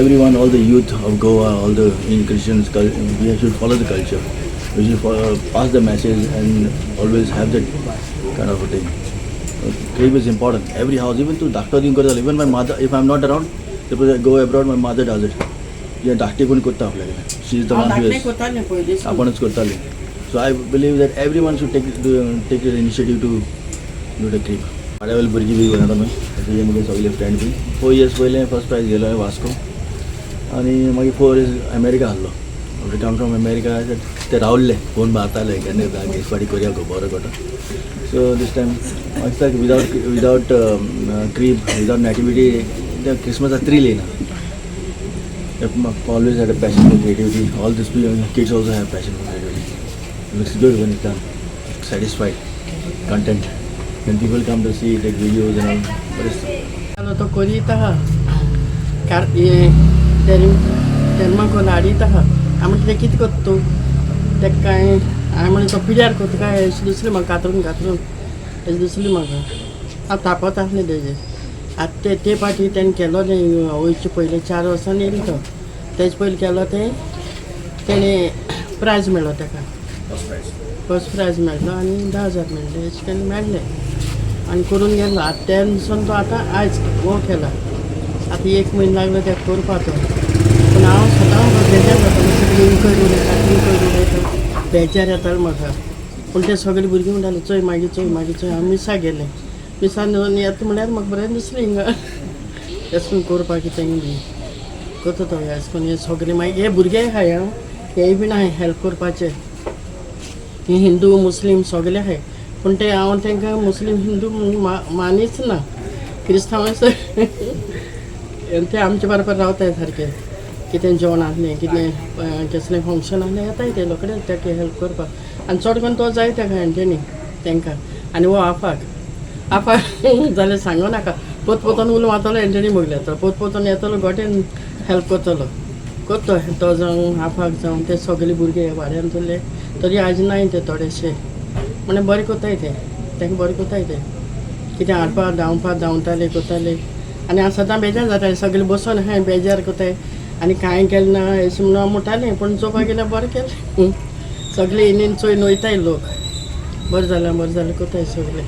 Everyone, all the youth of Goa, all the in Christians, we should follow the culture. We should follow, pass the message and always have that kind of a thing. Crib is important. Every house, even to doctor दिवन करता. Even my mother, if I'm not around, suppose I go abroad, my mother does it. जे धाकटी कोण करता आपल्याकडे, she is the हांव one. धाकटें करतालें पयलीं. आपणच करताली. So I believe that everyone should take the initiative to do the crib. वाड्यावयले भुरगीं बी घेवन येता न्हू, हे मुगे सगळे फ्रेंड बी. 4 इयर्स पयलें फर्स्ट प्रायज घेयलो हांवें वास्को आनी मागीर 4 इयर्स अमेरिका आहलो. रिटर्न फ्रॉम अमेरिका ते रावल्ले, फोन मारताले, केन्ना येता, फाटी करया गो, बरो कोता. सो दीस टायम म्हाका दिसता without crib, without nativity, ते क्रिसमसाक थ्रील येयना. Always had a passion for creativity. All these kids also have passion for creativity. It looks good when it's done. Satisfied, content. When people come to see, take videos and all. But it's तो करीत आहा car थेर्माकोल हाडीत आहा. हांव म्हणलें, तें कितें करता तूं तेका? कांय हांवें म्हणलें, तो पिड्यार करता काय अशें दिसलें म्हाका, कातरून कातरून अशें दिसलें म्हाका. हांव तापत आसलें तेजेर. आतां ते ते पाटी तेणें केलो तें वयचे पयले 4 वर्सांनी येयलो तो. तेजे पयलीं केलो तें, तेणें प्रायज मेळ्ळो तेका. फर्स्ट प्रायज मेळ्ळो आनी 10,000 मेळ्ळे, अशें करून मेळ्ळे आनी करून गेलो. आतां त्या दिसान तो आतां आयज हो केला. आतां एक म्हयनो लागलो तेका करपा तो. पूण हांव सदां बेजार जातालें, सगळीं इनक्वायरी उलयता, इनक्वायरी उलयता, बेजार येतालो म्हाका. पूण ते सगळे भुरगीं म्हणटाले, चोय मागीर, चोय मागीर, चोय. हांव मिसाक गेलें. मिसान येता म्हळ्यार म्हाका बरें दिसलें. हिंगा एशें करून करपाक कितें बी करता तो. एशें करून हे सगळे मागीर हे भुरगे आहाय आं, हेय बीन आहाय हेल्प करपाचे. हे हिंदू मुस्लीम सगळे आहाय, पूण ते हांव तांकां मुस्लीम हिंदू म्हूण मानीच ना. क्रिस्तांव ते आमचे बरोबर रावताय सारके. कितें जेवण आहलें, कितें कसलें फंक्शन आहलें, येताय ते रोखडे ताका हेल्प करपाक. आनी चड करून तो जाय ताका एंटनी तांकां. आनी हो आफाक, आफाक जाल्यार सांगू नाका. पोत पोतोन उलो मारतलो, एंटनी मोगले येतलो, पोत पोतोन येतलो, गोटेन हेल्प करतलो. करतो तो जावं, आफाक जावं, ते सगळे भुरगे वाड्यान चल्ले तरी आज नाय ते थोडेशे म्हणजे बरें करताय ते. तांकां बरें करताय ते. कितें हाडपाक धांवपाक धांवताले, करताले. आनी हांव सदां बेजार जातालें, सगळे बसोन आहाय, बेजार करताय आनी कांय केलें ना अशें म्हणून हांव म्हणटालें. पूण चोवपाक गेल्यार बरें केलें. सगळे येवन चोयन वयताय लोक, बरें जालें, बरें जालें करताय सगळे.